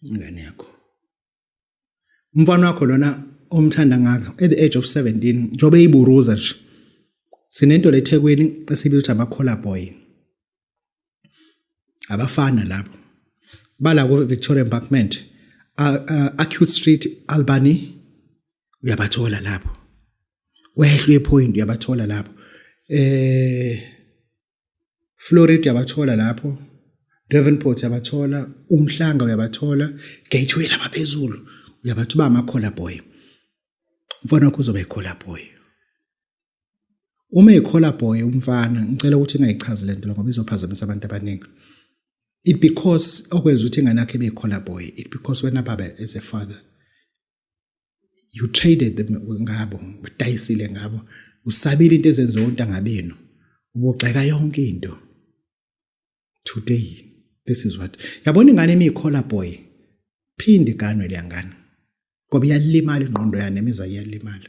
Ingane yakho. Umfana wakho lona omthanda ngaka at the age of 17 njengoba eyiburuza nje. Sinento leThekwini esibiza ukuthi ama-collar boy. Abafana labo. Bala ku Victoria Embankment, Acute Street, Albany uyabathola lapho. Wehlwe ePoint uyabathola lapho. Florida uyabathola lapho. Davenport uyabathola, Umhlanga uyabathola, Gateway lapha phezulu uyabathola ama-collar boy. Umfana wakho uzoba i-collar boy. Uma eyi-collar boy umfana, ngicela ukuthi ungayichazi lento ngoba izophazamisa abantu abaningi. It because okwenza ukuthi ingane yakhe ibe i-collar boy, it because wena baba as a father you traded them ngabo, badayisile ngabo, usabile into ezenziwa ontanga benu, ubugxeka yonke into. Today this is what yabona ingane emiyi-collar boy, phinde iganwe leya ngane ngoba iyalimala ingqondo yayo nemizwa iyalimala.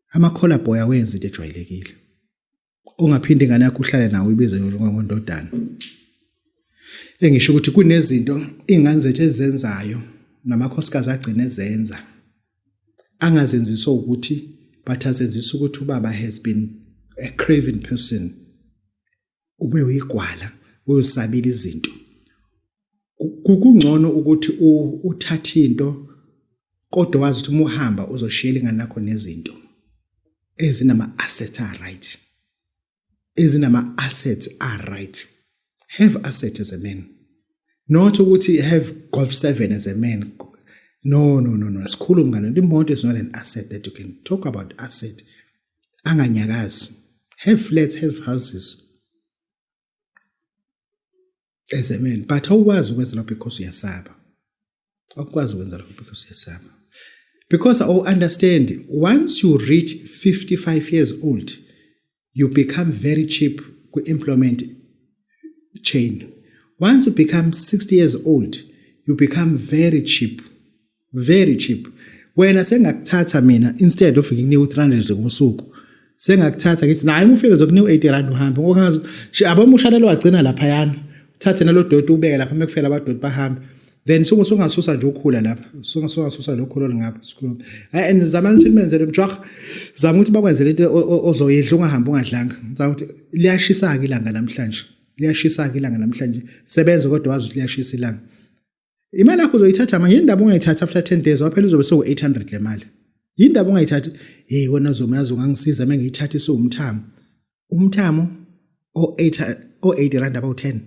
Ama-collar boy awenza into ejwayelekile. Ungaphinde ingane yakho uhlale nawe uyibize ngondodana. Engisho ukuthi kunezinto iy'ngane zethu ezizenzayo namakhosikazi agcine ezenza angazenziswa ukuthi but azenzisa ukuthi ubaba has been a craven person, ube uyigwala, uyosabila izinto. Kungcono ukuthi uthathe into kodwa wazi ukuthi uma uhamba uzoshiyela ingane yakho nezinto ezinama-assets a-right, ezinama-assets a-right. Have asset as a man, not ukuthi have Golf 7 as a man. No, no, no, no, sikhulu mngane, imoto is not an asset that you can talk about. Asset anganyakazi. Have flats, have houses as a man, but awukwazi ukwenza lokho because uyasaba. Awukwazi ukwenza lokho because uyasaba, because I understand once you reach 55 years old you become very cheap ku-employment chain. Once you become 60 years old you become very cheap, very cheap. Wena sengakuthatha mina, instead of ngikunika u-300 ngosuku, sengakuthatha ngithi naye uma ufike zokunika u-80 rand uhambe ngokungazi abomushanelo wagcina laphayana, uthathe nalo doti ubeke lapha, mekufela abadoti bahambe, then sungasusa nje ukhula lapha, sungasusa lokhula olungapha sikhuluma. And zama ukuthi nimenzele mjwah, zama ukuthi bakwenzele into ozoyidla, ungahambi ungadlanga. Zama ukuthi liyashisa-ke ilanga namhlanje, liyashisa-ke ilanga namhlanje, sebenza kodwa wazi ukuthi liyashisa ilanga. Imali yakho uzoyithatha manje, indaba ungayithatha after 10 days waphela uzobe sewu-800 le mali. Yindaba ungayithathi? Hey wena zomayazi ungangisiza uma ngiyithatha isiwumthamo, umthamo o-8 o-80 rand abawu-10.